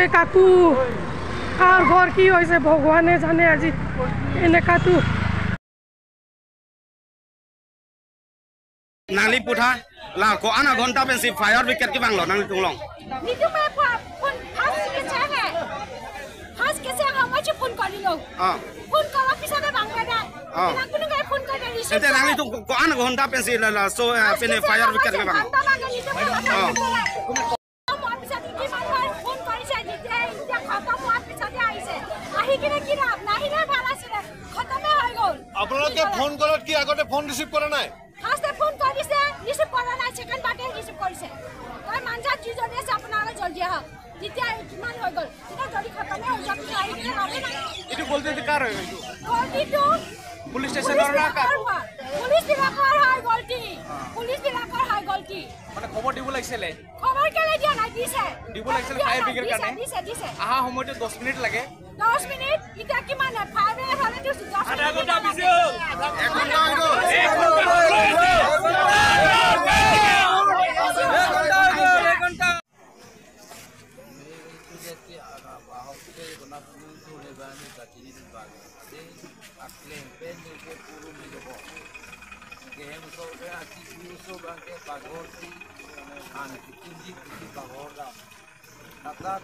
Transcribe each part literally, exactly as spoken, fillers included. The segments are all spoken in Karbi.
এ কাকু, কাৰ ঘৰ কি হৈছে ভগৱানে জানে আজি। এনেকাতো। Nangli putha, la ko-an aghonta pensi fire brigade kevanglo nanglitum along? Nelitum eh pa-, phone first kecheng eh. First kecheng eh, amat phone korilo. Ah. Phone korar pisot eh bang kada. Ah. Nangpunu kai phone kada receive. Ente nanglitum ko-, ko-an aghonta pensi la, laso, eh, pine fire brigade kevanglo? Ghonta bang nelitum. Ah. Phone কৰিছে, যেতিয়া, এতিয়া খতম হোৱাৰ পিছতে আহিছে। আহি কিনে কি লাভ? নাহিলে ভাল আছিলে। খতমে হৈ গ'ল। আপোনালোকে ফোন কৰাত কি আগতে ফোন ৰিচিভ কৰা নাই? ফাৰ্ষ্টে ফোন কৰিছে, ৰিচিভ কৰা নাই, ছেকেণ্ড বাৰতে ৰিচিভ কৰিছে। তই মাঞ্জাত যিজনে আছে, আপোনালোকে জল্দি আহক। যেতিয়া কিমান হৈ গ'ল, তেতিয়া জল্দি খতমে হৈ যোৱা পিছত আহি কিনে লাভে নাই। এইটো গলতিটো কাৰ হয় এইটো? গলতিটো পুলিচ ষ্টেচনৰ না কাৰ? পুলিচবিলাকৰ হয়। পুলিচবিলাকৰ হয় গলতি। পুলিচবিলাকৰ হয় গলতি। মানে খবৰ দিব লাগিছিলে? খবৰ কেলে দিয়া নাই? দিছে। দিব লাগিছিল ফায়াৰ ব্ৰিগেড দিছে, কাৰণে। দিছে, দিছে। আহা সময়তে দহ মিনিট লাগে। দহ মিনিট? এতিয়া কিমান হয়? ফায়াৰ ব্ৰিগেড হ'লেতো দহ মিনিট আধা ঘণ্টা লাগে। বিজি হ'ল। এক ঘণ্টা হৈ গ'ল। Akleng pen ke puru me jobo. Ke hem so ke aki puru so bang ke bagor si, an kitin di kitin bagor dam. Tatat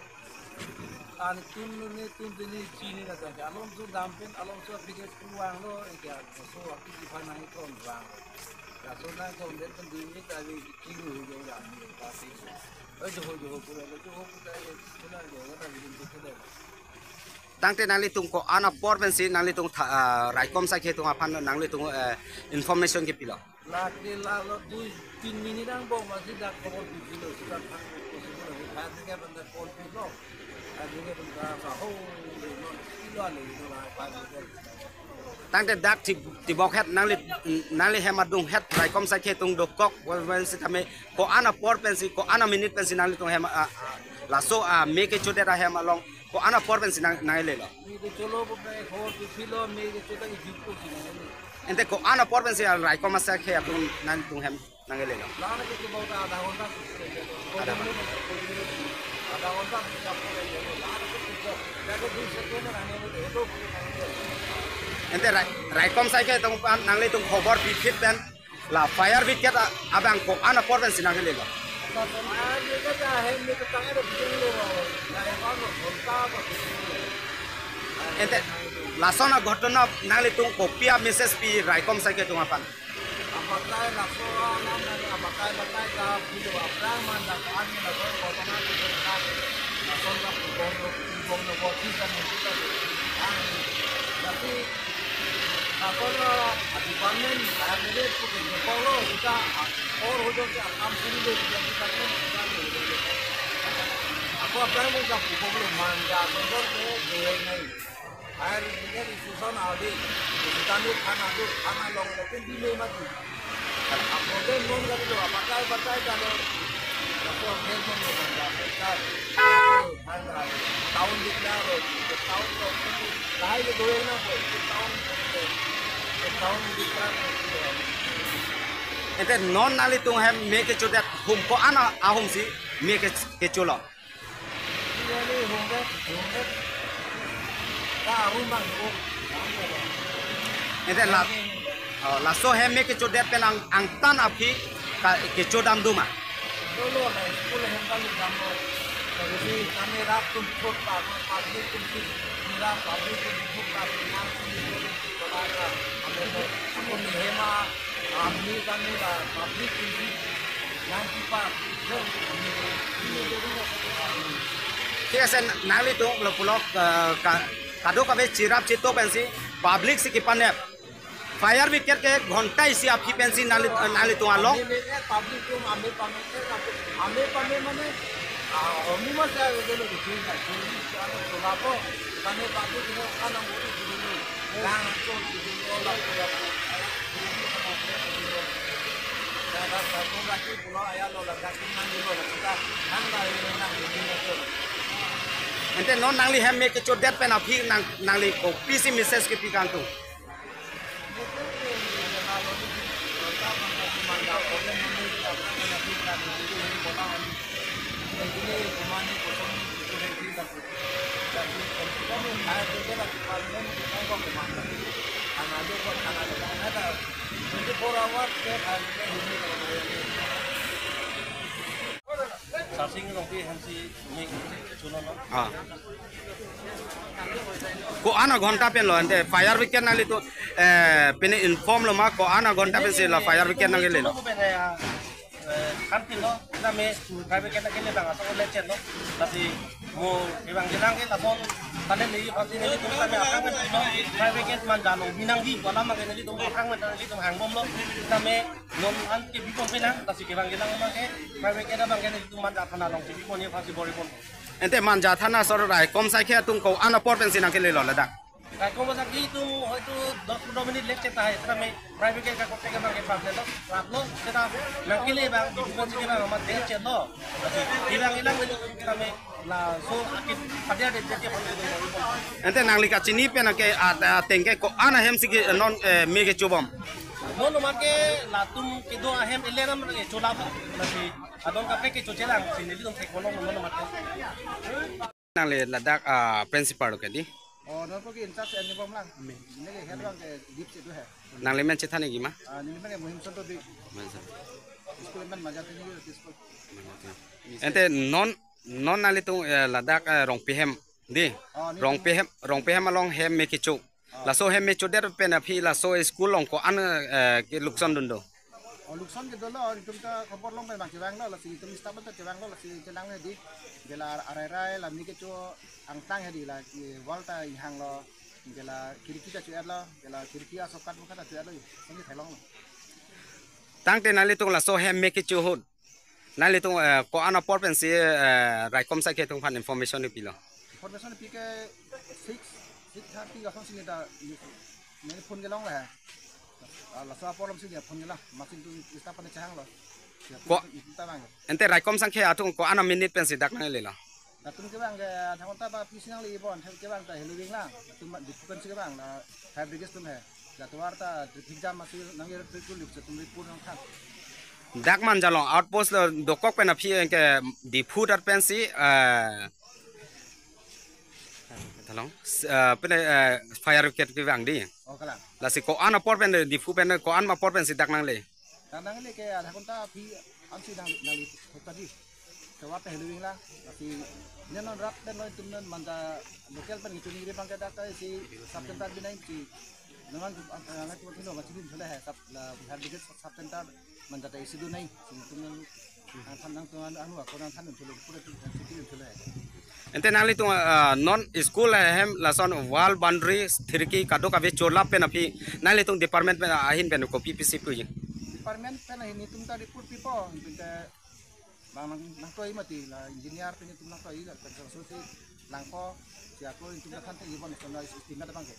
an tun ne tun tini chini na ta. Alom so dam pen, alom so apike pu vanglo, ke so aki di phan nang ton vang. Laso nang ton den pen dui minit abi kiru ho jo dam ni ta si. Oi jo ho jo ho pura jo ho pura jo ho na jo ho ta bidin tu tu de. Tangte nanglitum ko-an apor pensi nanglitum tha-, ah, raikom asai ketung aphan nanglitum, eh, information kepilo? Lake lalo dui tin minit angbong masih dak khobor bibilo, sudah thang possible lagi. Fire brigade benda call pilo. Fire brigade benda saho, non kilo ale itu lah fire brigade. Tangte dak ti-, tibok het nangli, nangli hem adung het raikom asai ketung dokok wen wen sitame ko-an apor pensi, ko-an aminit pensi nanglitum hem, ah, laso, ah, me kechodet ahem along ko-an apor pensi nang, nanglelo? Me kecholo bo pen ko tu philo, me kechodet ki jip ko si nangle. Ente ko-an apor pensi, ah, raikom asai ke atum nanglitum hem nanglelo? Lana ke tu bau ta adha ghonta. Adha ghonta. Adha ghonta. Lana ke tu bau. Jaga dui second na ne mo de to. Ente rai-, raikom asai ketung aphan nanglitum khobor pithit pen la fire brigade a-, abang ko-an apor pensi nanglelo? Ente lason aghotona nanglitum kopi a-message pi raikom asai ketung aphan? Abatai laso alam nang abatai batai ta pilo aphrang man dak ani laso kotona ke dak lason dak pupong lo pupong lo boti kan itu kan. Tapi lason department saya melihat pupong lo kita or ho jo ke akam suri lo kita department kita lo. Ako aphrang man dak pupong lo man dak pupong lo dua nai. Air ini kan isu son adi, isu tani than adu, than along lekin di me mati. Apo de non gari lo, apakai pakai ta lo. Apo de non lo kan ta, pakai. Than adu. Town dikla lo, town lo. Lahai ke dua na ko, town, town dikla lo. Ente non nanglitum hem me kechodet hum ko-an ahum si me ke, kecholo? Ente la, oh, laso hem me kechodet pen ang, angtan aphi ka, kechodam do ma? Thik ase, nanglitum lo pulo, eh, ka, kadokave cherap chetok pensi public si kepanep. Fire brigade ke ghonta isi aphi pensi nangli, nanglitum along. Public tum ame pame, ame pame mane, ah, omu mas ya, Ente non nangli hem me kechodet pen aphi nang, nangli kopisi message kepi kangtung? Sarsing Rongpi ahem si ning chunon lo. Ah. Ko-an aghonta pen lo ante fire brigade nanglitum, eh, pine inform lo ma ko-an aghonta pensi la fire brigade nangkele lo? Ko pen ya, eh, kan pin lo, na me fire brigade nangkele bang aso le chen lo. Lasi mo kevang kelang ke lason talen ni pasti nelitum tame akhang pen lo. Fire brigade man jalo binang di ko alam ke nelitum akhang pen nelitum hangbom lo. Tame non an ke bipon penang, lasi kevang kelang ma ke fire brigade abang ke nelitum Manja thana along ke bipon ye pasti bor-ipon. Ante Manja thana asor raikom saikhe atum ko-an apor pensi nangkele lo ladak? Raikom saikhe atum hoitu dos pondro minit lek cheta hai, tame fire brigade ka kote ke abang ke pap lo, pap lo, cheta nangkele bang, bipon si ke bang amat de chen lo. Lasi kevang kelang nelitum tame laso akit padia de chete pon. Ante nangli kachini pen ke at, ateng ke ko-an ahem si ke non, eh, me kechobom? Non omat ke latum kedo ahem ele ram ke chola ba. Lasi adon kaprek ke chochelang si nelitum thek kono non omat ke. Nangli ladak, ah, principal ke di? Oh, non ko ke in charge ani bom lang. Neli head bang ke dip si do hai. Nangli men chethan negi ma? Ah, neli men Mohim Chandra Bey. School men Manja Tini School. Ante non, non nanglitum, eh, ladak, eh, Rongpi hem di? Oh, ni Rongpi hem, Rongpi hem along hem me kecho. Ah. Laso hem me chodet pen aphi laso school along ko-an, eh, ke luksan dun do? Oh, luksan ke dolo, itum ta khobor long pen bang kevang lo, lasi itum staff ta kevang lo, lasi chelang di. Gela arai rai la me kecho angtang he di la, eh, wall ta inghang lo, gela khirki ta cho-et lo, gela khirki asokat mukha ta cho-et lo, sini thelong lo. Tangte nanglitum laso hem me kecho ahut nanglitum, eh, ko-an apor pensi, eh, raikom saikhe atum aphan information pilo? Information pi ke six, six thirty asong sini ta neli phone kelong le. Ah, laso apor lam sini phone kelang, masin tu staff pen chehang lo. Ko-, itum ta bang. Ante raikom saikhe atum ko-an minute pensi dak nangle lo? Latum kevang ke adha ghonta ba pisi nangli bon, kevang ta helo ving lang. Latum di phone si kevang la fire brigade atum he. Jatuar ta traffic jam masi nang ir traffic police atum report nangthan. Dak Manja along outpost lo dokok pen aphi ke Diphu tar pensi, eh, thalong, eh, pen, eh, fire brigade kevang di. Oh, kalang. Lasi ko-an apor pen Diphu pen ko-an apor pensi dak nangle? Dak nangle ke adha ghonta aphi ansi nang, nangli thok ta di. Kevang ta helo ving lang, lasi ne non rap pen lo itum non Manja local pen ngitu ningri bang ke dak ta isi sub center binai si. Naman tu, ah, ah, tu tu lo macam ni thule hai sub la Bihar Brigade sub center Manja ta isi do nai. Sing itum nang, nangthan nangtum anu ako nangthan thule pura tu city thule hai. Ante nanglitum, ah, non school ahem lason wall boundary khirki kadokave cholap pen aphi nanglitum department pen ahin pen kopi pisi puji? Department pen ahin itum ta report pipo, itum ta bang nang, nangtoi mati la engineer pen itum nangtoi la construction si langpo, si ako itum ta than te ibon sona estimate bang ke.